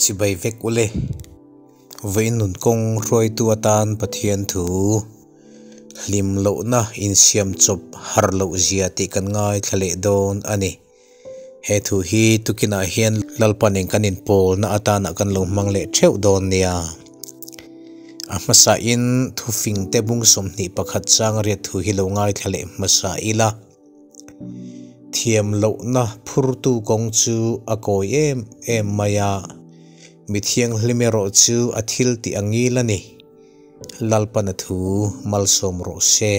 Chibai vek ule. Vawiin nun kawng hruaitu atan Pathian thu hlim lohna insiam chawp har loh zia tih kan ngaithla leh dawn a ni. He thu hi tukinah hian Lalpan eng kan inpawlna atana kan lo hmang leh theuh dawn nia. A hmasain thufingte bung 21 chang riat thu hi lo ngaithla leh hmasa ila. Thiam lohna phurtu kawng chu a kawi em em mai a, mi thianghlim erawh chu a thil tih a ngil a ni. Lalpan a thu malsawm rawh se.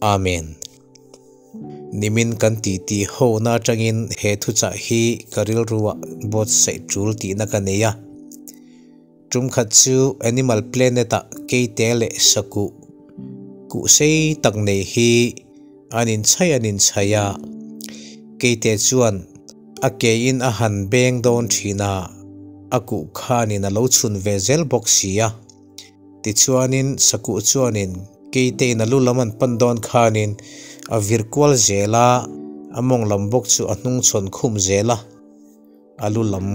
Amen. Nimin kan titi hona atangin he thuchah hi ka rilruah buatsaih tul tihna ka nei a. Tum khat chu Animal Planet ah keite leh sakuh kuh sei tak nei hi an inchhaih an inchhaih a, keite chuan a ke in a han beng dawn thin a, a kuh khanin a lo chhun ve zel bawk si a. Tichuanin sakuh chuanin keite in a lu lam an pan dawn khanin a vir kual zel a, a mawng lam bawk chu a hnung chhawn khum zel a. A lu lam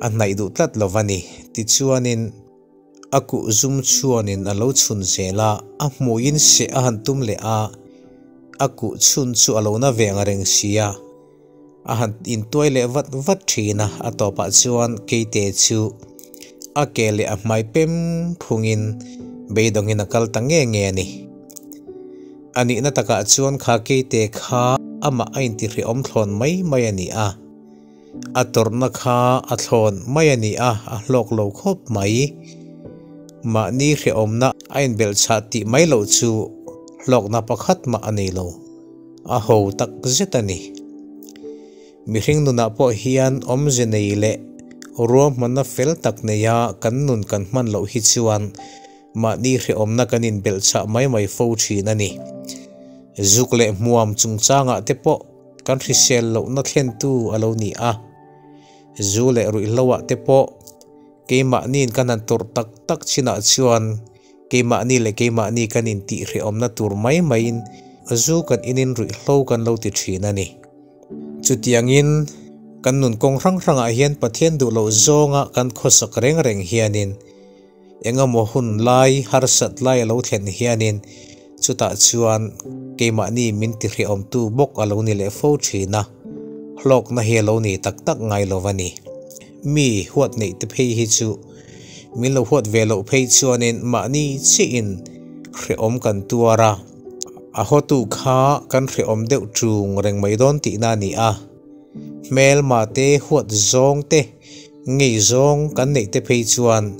a hnaih duh tlat lo a ni. Tichuanin a kuh zum chuanin a lo chhun zel a, a hmuiin seh a han tum leh a, a kuh chhun chu a lo na ve ang reng si a, a han intuai leh vat vat thin a, a tawpah chuan keite chu a ke leh a hmai pem phungin beidawngin a kal ta nge nge a ni. A nihna takah chuan kha keite kha amah a intihrehawm thlawn mai mai a ni a. A tawrhna kha a thlawn mai a ni a, a hlawk lo khawp mai. Mahni hrehawmna a inbelh chhah tih mai loh chu hlawkna pakhat mah a nei lo. A ho tak zet a ni. Mihring nunah pawh hian awmze nei leh ruahmanna fel tak neia kan nun kan hman loh hi chuan mahni hrehawmna kan inbelh chhah mai mai fo thin a ni. Zuk leh hmuam chungchangah te pawh kan hrisel lohna thlentu a lo ni a. Zu leh ruihhlo ah te pawh keimahniin kan han tawrh tak tak chinah chuan keimahni leh keimahni kan intih hrehawmna tur mai maiin zu kan inin ruihhlo kan lo ti thin a ni. Chutiangin kan nun kawng hrang hrangah hian Pathian duh loh zawnga kan khawsak reng reng hianin Engemaw hun lai harsat lai a lo thlen hianin chutah chuan keimahni min tihrehawmtu bawk a lo ni leh fo thin a, hlawkna hi a lo ni tak tak ngai lo a ni. Mi huat neih te phei hi chu min lo huat ve loh phei chuanin mahni chiahin hrehawm kan tuar a, a hawtu kha kan hrehawm deuh ṭung reng mai dawn tihna a ni a. Hmelma te huat zawng te ngei zawng kan neih te phei chuan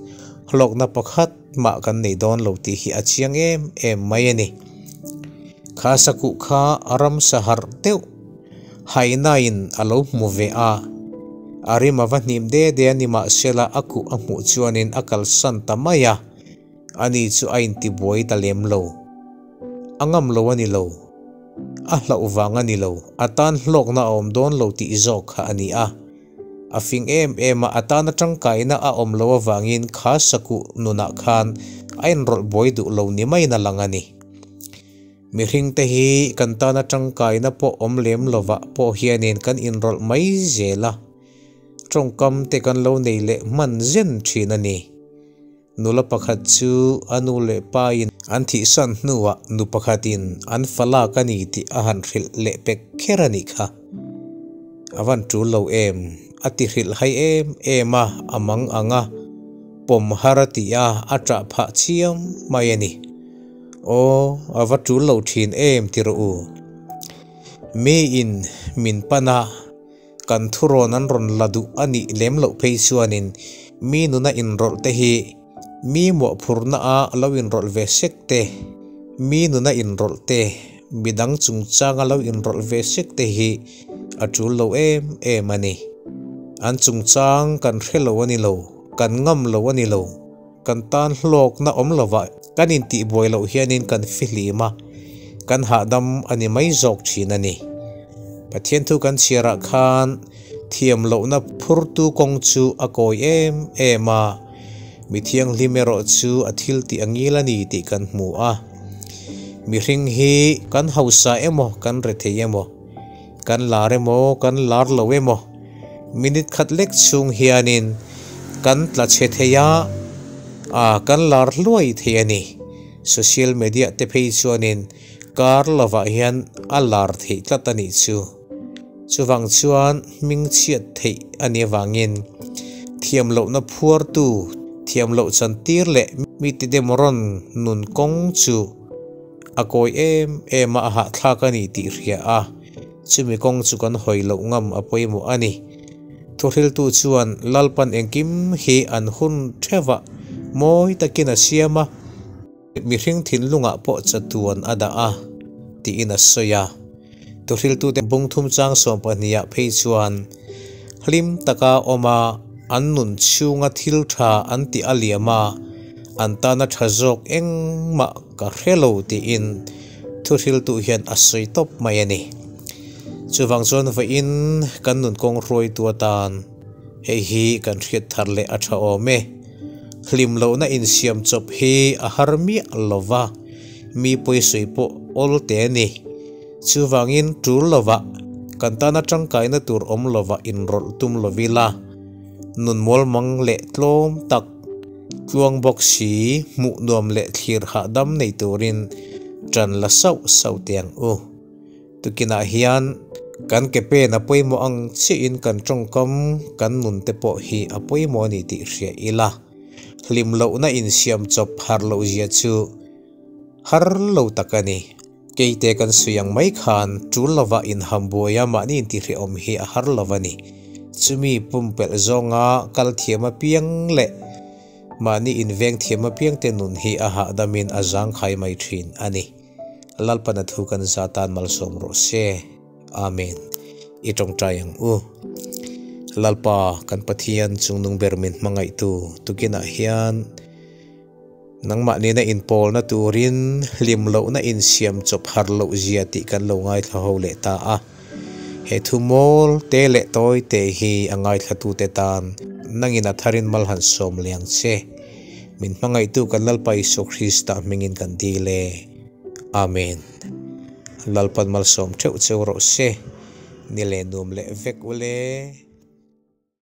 hlawkna pakhat mah kan nei dawn lo tih hi a chiang em em mai a ni. Kha sakuh kha ramsa harh deuh hainain a lo hmu ve a, a rim a va hnim de de a ni mahsela a kuh a hmuh chuanin a kalsan ta mai a, ani chu a intibuai ta lem lo. A ngam lo a ni lo. A hlauh vang a ni lo, a tan hlawkna a awm dawn lo tih zawk kha a ni a. A fing em em a, a tana tangkaina a awm lo avangin kha sakuh nunah khan a inrawlh buai duh lo ni maiin a lang a ni. Mihringte hi kan tana tangkaina pawh awm lem lovah pawh hianin kan inrawlh mai zel a, tawngkam te kan lo nei leh hman zen thin a ni. Nula pakhat chu a nu leh pa in an thihsan hnuah nu pakhatin an fa lak a ni tih a han hrilh leh pek kher a nih kha. A van tul lo em? A ti hrilh hai em em a, a mang ang a, pawm har a ti a, a ṭah phah chiam mai a ni. Aw, a va tul lo ṭhin em ti rawh u. Miin min pan a. Kan thurawn an rawn la duh a nih lem loh phei chuanin mi nuna inrawlh te hi mi mawhphurhna a lo inrawlh ve sek te, mi nuna inrawlh te, midang chungchanga lo inrawlh ve sek te hi a tul lo em em a ni. An chungchang kan hre lo a ni lo, kan ngam lo a ni lo, kan tan hlawkna awm lovah kan intihbuai loh hianin kan fihlim a, kan hahdam a ni mai zawk thin a ni. Pathian thu kan chhiarah khan thiam lohna phurtu kawng chu a kawi em em a, mi thianghlim erawh chu a thil tih a ngil a ni tih kan hmu a. Mihring hi kan hausa emaw kan rethei emaw, kan lar emaw kan lar lo emaw, minute khat lek chhung hianin Kan tla chhe thei a, kan lar hluai thei a ni. Social media te phei chuanin kar lovah hian a lar theih tlat a nih chu. Chuvang chuan hming chhiat theih a nih avangin thiam lohna phuartu, thiam loh chantir leh mite demrawn nun kawng chu a kawi em em a, a hahthlak a ni tih hria a, chumi kawng chu kan hawi loh ngam a pawimawh a ni. Thuhriltu chuan Lalpan engkim hi an hun theuhah mawi takin a siam a. Mihring thinlungah pawh chatuan a dah a, tiin a sawi a. Thuhriltute bung thum chang sawmpahniah phei chuan hlim taka awm a, an nun chhunga thil tha an tih a liam a, an tana tha zawk engmah ka hre lo tiin thuhriltu hian a sawi tawp mai a ni. Chuvang chuan vawiin kan nun kawng hruaitu atan hei hi kan hriat thar leh a tha awm e. Hlim lohna insiam chawp hi a har miah lo va, mi pawisawi pawh awl te a ni. Chuvangin tul lovah kan tana tangkaina tur awm lovah inrawlh tum lo ila, nun mualmang leh tlawm tak, tluang bawk si, hmuh nuam leh thlir hahdam nei turin tan la sauh sauh teh ang u. Tukinah hian kan ke pen a pawimawh ang chiahin kan tawngkam, kan nun te pawh hi a pawimawh a ni tih hria ila. Hlim lohna insiam chawp har loh zia chu har lo tak a ni. Keite kan sawi ang mai khan tul lova inham buai a mahni intihhrehawm hi a har lo a ni. Chumi pumpelh zawnga kal thiam apiang leh mahni inveng thiam apiangte nun hi a hahdamin a zangkhai mai thin a ni. Lalpan a thu kan za tan malsawm rawh se. Amen. I tawngtai ang u. Lalpa kan Pathian chungnung ber min hmangaihtu tukinah hian nangmah nena inpawlna turin hlim lohna insiam chawp har loh zia tih kan lo ngaithla ho leh ta a. He thu mawl te leh tawi te hi a ngaithlatute tan nangin a tharin mal han sawm leh ang che. Min hmangaihtu kan Lalpa Isua Krista hmingin kan dil e. Amen. Lalpan malsawm theuh cheu rawh se. Ni leh nuam leh vek ule.